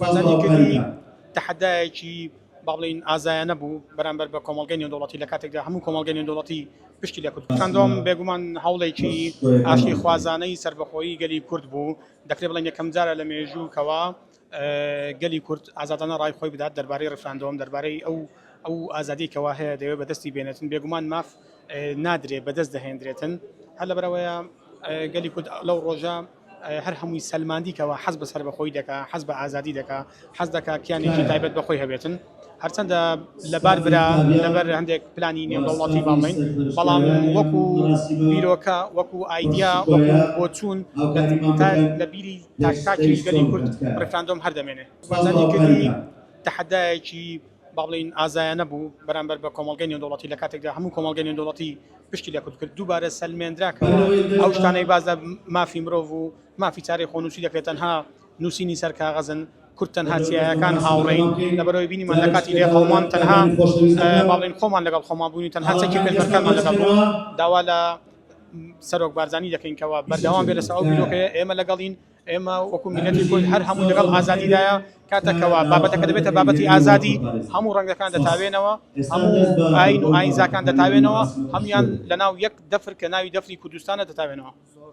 سوپاس بۆ بارزانی کردی هاوکاریتان. تەحەدایەکی با بڵێین ئازایانە بوو بەرامبەر بە کۆمەڵگەی نێودەوڵەتی لە کاتێکدا هەموو کۆمەڵگەی نێودەوڵەتی پشتی لە کورد ڕیفراندۆم بێگومان هەوڵێکی ئاشتی خوازانەی سەربەخۆیی گەلی کورد بوو. دەکرێت بڵێین یەکەم جارە لە مێژوو کەوا گەلی کورد ئازادانە ڕای خۆی بدات دەربارەی ڕیفراندۆم، دەربارەی ئەو ئەو ئازادی کەوا هەیە دەیەوێت بەدەستی بێنێتن. بێگومان ماف نادرێ بەدەست دەهێندرێتن. هەر لەبەرئەوەیە گەلی کورد لەو ڕۆژە هەر هەمووی سەلماندی کەوا حەز بە سەربەخۆیی دەکا، حەز بە ئازادی دەکا، حەز دەکا کیانێکی تکایە تایبەت بە خۆی هەبێتن. هەرچەندە لەبار ستافی برا قوتابیان لەبەر هەندێک پلانی و نێودەوڵەتی ستافی با بڵێین، بەڵام سەرپەرشتیارانی ئەم وەکو مەراسیمە بیرۆکە، وەکو ئایدیا، وەکو پڕشکۆیە بۆچوون لە هاوکاریمان تا بکەن لە بیری تاک پێش تاکی ستەیج گەلی چۆڵ کورد بکەن تکایە. ڕیفراندۆم هەر دەمێنێ. سوپاس بۆ بارزانی کردی هاوکاریتان. تەحەدایەکی با بڵێین ئازایانە بوو بەرامبەر بە کۆمەڵگەی نێودەوڵەتی لە کاتێکدا هەموو کۆمەڵگەی نێودەوڵەتی پشتی لە کورد کرد، دووبارە سەلمێنرا بەر کەوا لەوەی دەست ئەو بە شتانەی باس لە مافی مرۆڤ و مافی چارەی خۆنووسی دەکرێت تەنها نووسینی سەر کاغەزن، کورد بەر تەنها لەوەی دەست بە چیایەکان مەراسیمەکەمان هاوڕێین، بکەین لەبەرئەوەی بینیمان لە جارێکی کاتی تر داوا لە لێقەومان تەنها قوتابیانی خۆشەویست دەکەم با بڵێین خۆمان لەگەڵ خۆمان بووین و تەنها چەکی هاوڕێکان ئێستا پێشمەرگەمان بەرز لەگەڵ بوو. بکەنەوە داوا لە سەرۆک بارزانی دەکەین کەوا بەردەوام بێت بیشەکەنەوە لەسەر ئەو تکایە. بیرۆکەیە، ئێمە لەگەڵین، ئێمە وەکو میللەتی کورد هەمیشەی هەر هەمووی زۆر لەگەڵ زۆر بەخێر ئازادیدایە، بێن کاتێک تا کەوا بابەتەکە ناوچانە دەبێتە دەکەین بابەتی لێرەی ئازادی وڵاتە پارێزن. هەموو ڕەنگەکان سپاس. دەتاوێنەوە، ئێستا هەموو دەست بە ئاین و بۆ ئاینزاکان پاراستنی دەتاوێنەوە، مەراسیمەکە هەموویان شکۆ دەکەین. لەناو یەک دەفر کە ناوی دەفری کوردستانە دەتاوێنەوە.